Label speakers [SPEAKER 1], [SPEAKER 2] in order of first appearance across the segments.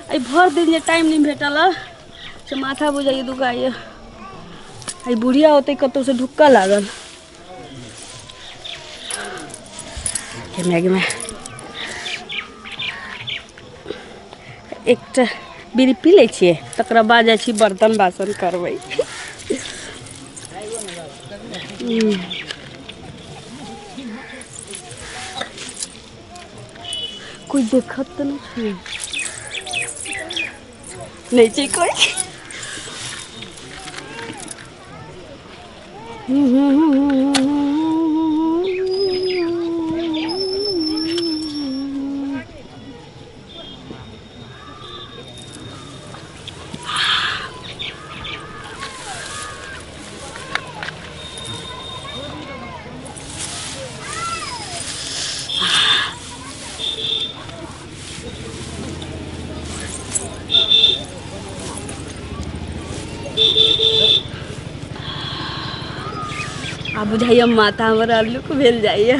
[SPEAKER 1] एहि भरि दिन जे टाइम नहि भेटल हँ से माथा बुझाइए दुखाइए। एहि बुढ़िया होतै कतहुसँ ढुक्का लागल। गे माय गे माय, एकटा बीड़ी पी लै छियै, तकरा बाद जाइ छी बर्तन बासन करबै। कोई देखत तऽ नहि छै? नहि छै कोई। आ बुझाइए माथा हमर हल्लुक भेल जाइए।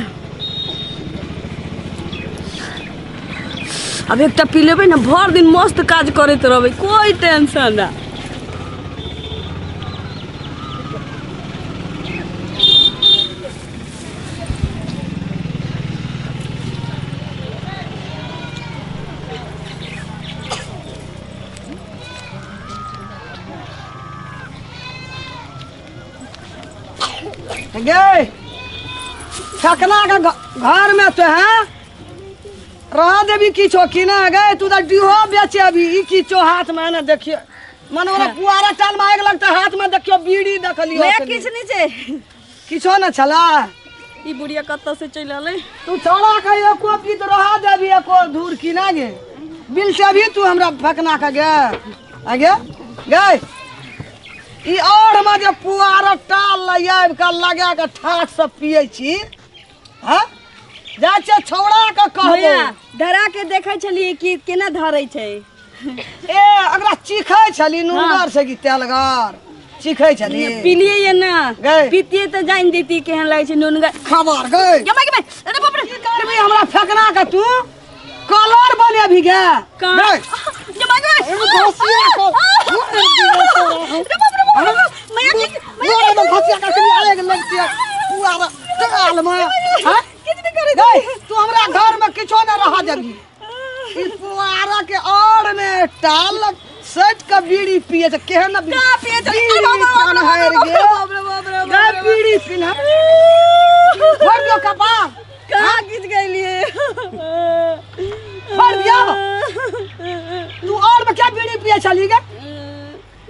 [SPEAKER 1] आब एकटा पी लेबै ने, भरि दिन मस्त काज करैत रहबै, कोई टेंशन ना।
[SPEAKER 2] गे ठकना के घर में तो है रह देबी किछो कि ना गे? तू तो डीहो बेचे अभी ई किछो हाथ में ना देखियो मन वाला पुआरा टाल में आग लगता हाथ में, देखियो बीड़ी देखलियो।
[SPEAKER 1] मैं किछ नहीं छै।
[SPEAKER 2] किछो ना छला।
[SPEAKER 1] ई बुढ़िया कतऽ से चलि एलै?
[SPEAKER 2] तू छौड़ा के एको बीत रह देबी एको धूर की ना गे? बिल से अभी तू हमरा फकना के गे आगे गे ई और में जे पुआरा टाल लय आबि के लगा के ठाठ से पियै छी। हाँ जाइ छियै छौड़ा के कहबो।
[SPEAKER 1] भैया धरा के देखै छलियै कि केना धरै छै।
[SPEAKER 2] ए अगरा चीखै छली नुनगर से कि तेलगर चीखै छली?
[SPEAKER 1] पिलियै ये ना।
[SPEAKER 2] गै।
[SPEAKER 1] पीतियै तऽ जानि जैतियै केहन लागै छै नुनगर।
[SPEAKER 2] खबर गै।
[SPEAKER 1] गे माय गे माय, अरे बाप रे।
[SPEAKER 2] की करबी हमरा फेकना के? तू कलर बनेबी गे?
[SPEAKER 1] कहाँ?
[SPEAKER 2] गै।
[SPEAKER 1] गे माय गे माय।
[SPEAKER 2] एगो घसिया को
[SPEAKER 1] अरे बाप रे बाप रे बाप। मैया की
[SPEAKER 2] मोरे में घसिया के कनी आग लगतिया पुआरा टाल में। हां
[SPEAKER 1] किछु नहि करै।
[SPEAKER 2] गै तू हमरा घर में किछो न रह देबी। ई पुआरा के और में टाल सट के बीड़ी पिए छै केहन न
[SPEAKER 1] कहाँ पिए छै?
[SPEAKER 2] बीड़ी
[SPEAKER 1] अरे बाप रे बाप रे
[SPEAKER 2] पनहर
[SPEAKER 1] बाप रे
[SPEAKER 2] गे।
[SPEAKER 1] बाप रे बाप रे
[SPEAKER 2] गै
[SPEAKER 1] बाप रे।
[SPEAKER 2] बीड़ी पिन्ह भर दियो कपार।
[SPEAKER 1] कहाँ गिर गेलियै?
[SPEAKER 2] भर दियो। तू और में क्या बीड़ी पिए छली गे?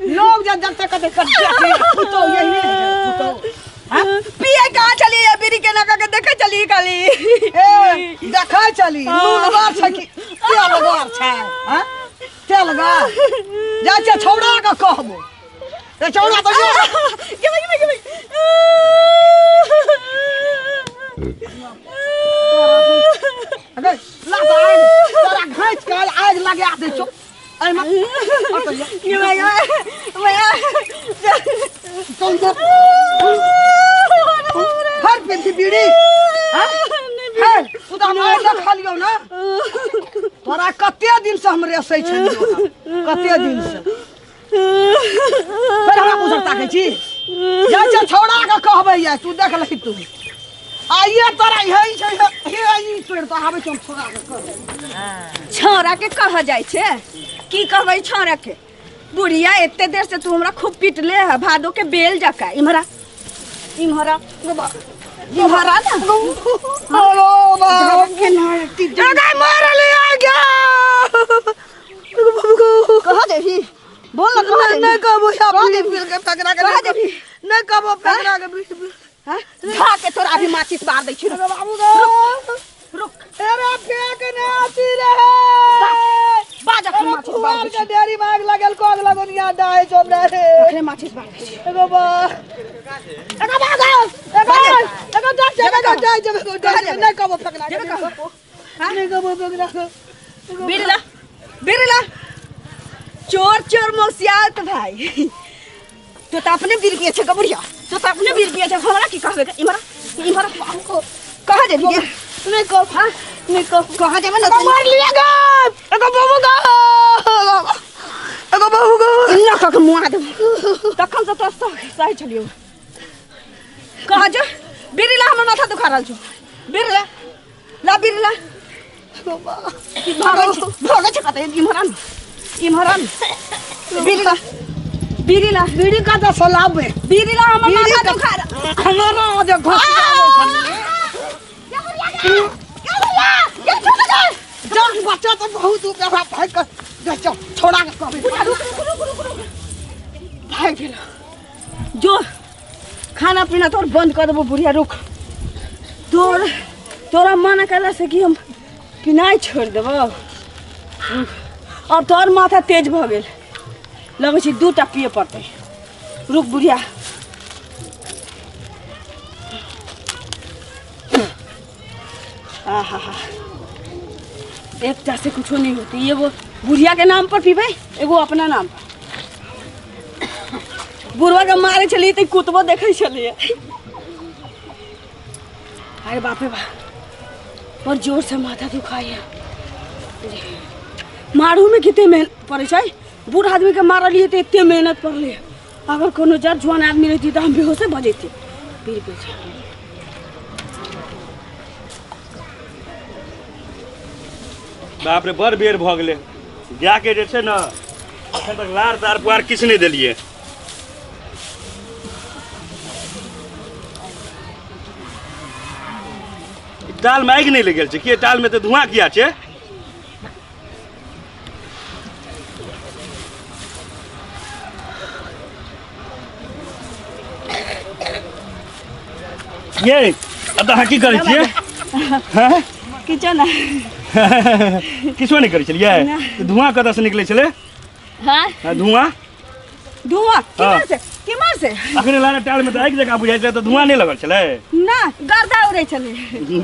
[SPEAKER 2] लोग जब जब तक कते कते पुतो यही है पुतो। हाँ?
[SPEAKER 1] पिए कहाँ चली ये बीड़ी केना कऽ के देखै चली खाली।
[SPEAKER 2] ए देखै चली नूनगर छै कि तेलगर छै? हाँ तेलगर जाइ छै छौड़ा के कहबो। ए छौड़ा तो जो।
[SPEAKER 1] गे माय गे माय गे माय।
[SPEAKER 2] अगे ला तऽ आगि तोरा घाँचि के आगि लगा दै छौ एहिमे। अतऽ या।
[SPEAKER 1] गे माय गे माय माय।
[SPEAKER 2] चल जो हर पेंथी बीड़ी। हाँ? हे तू तऽ हम आइ देखलियौ ने तोरा, कते दिन से हम रेसै छलियौ हँ, कते दिन से। फेर हमरा पूछक ताकै छी? जाइ छै छौड़ा के कहबै या तू देख लही। तू आइए तोरा हे छै हे ई तोड़ तो आबै छै हम छौड़ा के कहबै।
[SPEAKER 1] छौड़ा के कह जाइ छै? की कहबै छौड़ा के? बुढ़िया एते देर से तू हमरा खूब पीटले है भादो के बेल जका। इम्हरा इम्हरा इम्हरा ना।
[SPEAKER 2] अरे बाप अरे मारले आ गया।
[SPEAKER 1] कह देबी? बोल ना, कह देबी?
[SPEAKER 2] नहीं कहबो या बीड़ी पी के फकरा के।
[SPEAKER 1] कह देबी?
[SPEAKER 2] नहीं कहबो फकरा के बीड़ी पी।
[SPEAKER 1] हाँ? धा के तोरा अभी माचिस बार दै छी।
[SPEAKER 2] अरे बाबू गो।
[SPEAKER 1] रुक।
[SPEAKER 2] अरे फेंक ने आती रहे।
[SPEAKER 1] बाज अखन
[SPEAKER 2] अरे
[SPEAKER 1] माचिस बार
[SPEAKER 2] फुआर
[SPEAKER 1] दै
[SPEAKER 2] के
[SPEAKER 1] छी।
[SPEAKER 2] डेरी मांग लगल कोग लगनिया दाय चोमड़ा रे।
[SPEAKER 1] अखने माचिस बार दै छी।
[SPEAKER 2] एगो बा एगो बा गो एगो एगो जा जा जा जा जा जा। नहीं कहबो फकरा के।
[SPEAKER 1] जेबे कहबो?
[SPEAKER 2] नहीं कहबो फकरा के।
[SPEAKER 1] बिरला बिरला चोर चोर मौसियात भाई। तो तो अपने बीर पिए छे बुढ़िया, तो तो अपने बीर पिए छे। हमरा की कहबे? इम्हरा इम्हरा कह देबी गे?
[SPEAKER 2] नहीं कहो।
[SPEAKER 1] हाँ?
[SPEAKER 2] नहीं कहो।
[SPEAKER 1] कहाँ जेबे ना?
[SPEAKER 2] मार लिया गे एगो बाबू गो। एगो बहू गो
[SPEAKER 1] ना कऽ के मुआ देबो तखन से तोरा सह सही छलियौ कह जो बीड़ी ला हमर माथा दुखा रहल छौ बीड़ी ला ला बीड़ी ला भागै छै भागै छै कतऽ इम्हर आन इम्हर आन बीड़ी ला बीड़ी ला
[SPEAKER 2] बीड़ी का तो सलाबे
[SPEAKER 1] बीड़ी ला हमर
[SPEAKER 2] बीड़ी
[SPEAKER 1] माथा
[SPEAKER 2] का-
[SPEAKER 1] दुखा रहल
[SPEAKER 2] हमरा जे घुस जान बच्चा तो बहुत ऊपर भाग कर जा छोड़ा के कभी
[SPEAKER 1] भागि गेल जो खाना पीना तोर बंद कर देबो बुढ़िया रुक तोर तोरा मना कयला से कि हम पिनाइ छोड़ि देबो अब तोर माथा तेज भऽ गेल लगै छै दू टा पिए पड़तै रुक बुढ़िया आहा हा एकटा से कुछो नहीं होती एगो बुढ़िया के नाम पर पीबै एगो अपना नाम पर बुढ़वा के मारे छलियै तऽ कुतबो देखै छलियै अरे बाप रे बाप बड़ जोर से माथा दुखाइए मारू में कते मेहनत पड़ै छै बूढ़ आदमीके मारलियै तऽ एते मेहनत पड़लै अगर कोनो जर जुआन आदमी रहिती तऽ हम बेहोशे भऽ जैती पीर पे छै
[SPEAKER 3] बाप रे बड़ बेर भऽ गेलै गायके जे छै ने एखन तक लार तार पुआर किछु नहि देलियै ई टालमे आगि नहि लगल छै कि टालमे तऽ धुआँ किया छै ये अब अहाँ की करै छियै हैं
[SPEAKER 1] किछो नहि
[SPEAKER 3] किछो नहि करै छलियै
[SPEAKER 1] नहि।
[SPEAKER 3] धुआँ कतऽसँ निकलै छलै
[SPEAKER 1] हँ
[SPEAKER 3] हँ, धुआँ
[SPEAKER 1] धुआँ केम्हर से केम्हर से
[SPEAKER 3] अखने लारा टाल में तऽ आगि जकाँ बुझाइ छलै तऽ धुआँ नहि लगल छलै
[SPEAKER 1] ना गर्दा उड़ै छलै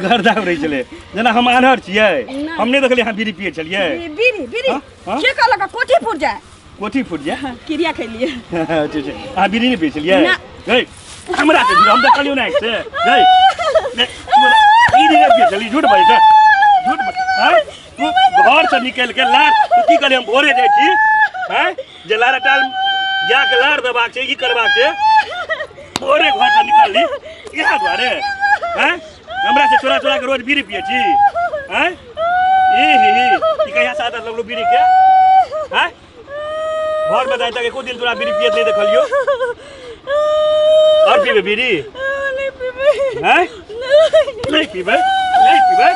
[SPEAKER 3] गर्दा उड़ै छलै जेना हम आन्हर छियै
[SPEAKER 1] नहि।
[SPEAKER 3] हम नहि देखलियै अहाँ बीड़ी पियै छलियै
[SPEAKER 1] बीड़ी बीड़ी
[SPEAKER 3] हाँ, हाँ?
[SPEAKER 1] के कहलक कोठी फूट जाए
[SPEAKER 3] कोठी फूट जाए
[SPEAKER 1] क्रिया खेलिए
[SPEAKER 3] अच्छा अच्छा अहाँ बीड़ी नहि पियै छलियै
[SPEAKER 1] ना।
[SPEAKER 3] गै हमरा से हम तऽ कहलियौ ने से गै नै, बीड़ी नहि पियै छलियै झूठ बाजै छै झूठ बाजै आँय? तू घर से निकलि के लार तू की कहलियै हम भोरे जाइ छी आँय जे लारा टाल गायके लार देबाक छै ई करबाक छै भोरे घर से निकलली इएह दुआरे आँय हमरा से चोरा चोरा के रोज बीड़ी पियै छी आँय ई ही ही ई कहिया से आदत लगलो बीड़ी के आँय घर में जाय तक एको दिन तोरा बीड़ी पियत नहीं देखलियो और पीबे बीड़ी
[SPEAKER 1] नहीं पीबै
[SPEAKER 3] आँय नहीं पीबे नहीं पीबे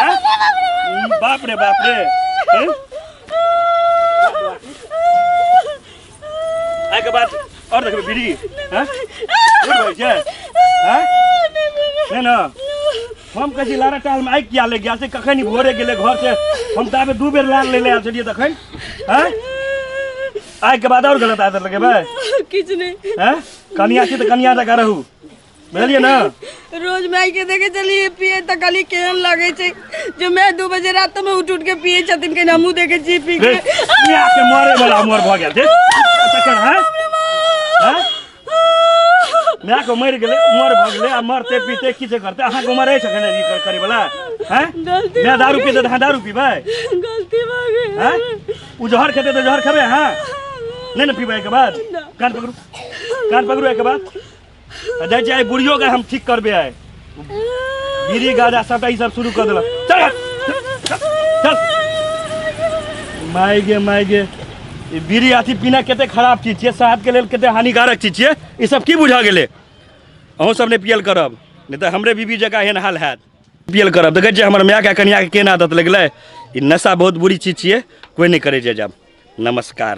[SPEAKER 3] आँय बाप रे बाप रे हैं? आइके बाद और देखबै बीड़ी हैं झूठ बोलै छै हैं नहि ने हम कहै छी लारा टालमे आगि किया लागि गेल छै कखन ई भोरे गेलै घर से हम तऽ आबे दू बेर लार लै लए आयल छलियै तखन हैं आगिके बाद आओर गलत आदत लगेबै
[SPEAKER 1] किछु नहि
[SPEAKER 3] हैं कनिया छी तऽ कनिया जकाँ रहू बुझलियै ने
[SPEAKER 1] रोज माय के देखे चलिए पिए तऽ कहली केहन लगै छै जे मैं 2 बजे रात में उठ उठ के पिए छथिन के हमहूँ देखे छी पी
[SPEAKER 3] रे
[SPEAKER 1] के
[SPEAKER 3] मिया के मरे वाला उमर भऽ गेल छै तखन हैं हैं माय के मरि गेलै उमर भऽ गेलै आ मरते पीते की छै करते अहाँके उमर अछि एखन ई करे वाला हैं
[SPEAKER 1] गलती
[SPEAKER 3] माय दारू पीते तऽ अहाँ दारू पीबै
[SPEAKER 1] गलती भऽ गेल
[SPEAKER 3] हैं ओ जहर खेतै तऽ जहर खेबै अहाँ नहि ने पीबै एहिके बाद कान पकड़ू कान पकड़ू एहिके बाद आ जाइ छियै आइ बुढ़ियो के हम ठीक करबै आइ बीड़ी गाजा सबटा ई सब शुरू कऽ देलक चल हट, चल, चल माय गे माय गे ई बीड़ी अथी पीना कते खराब चीज छियै सेहत के लेल कते हानिकारक चीज छियै ई सब की बुझा गेलै अहूँ सब नहि पियल करब नहि तऽ हमरे बीबी जकाँ एहन हाल हैत पियल करब देखै छियै हमर मायके कनियाके केना आदत लगलै ई नशा बहुत बुरी चीज छियै कोइ नहि करै छै जब नमस्कार।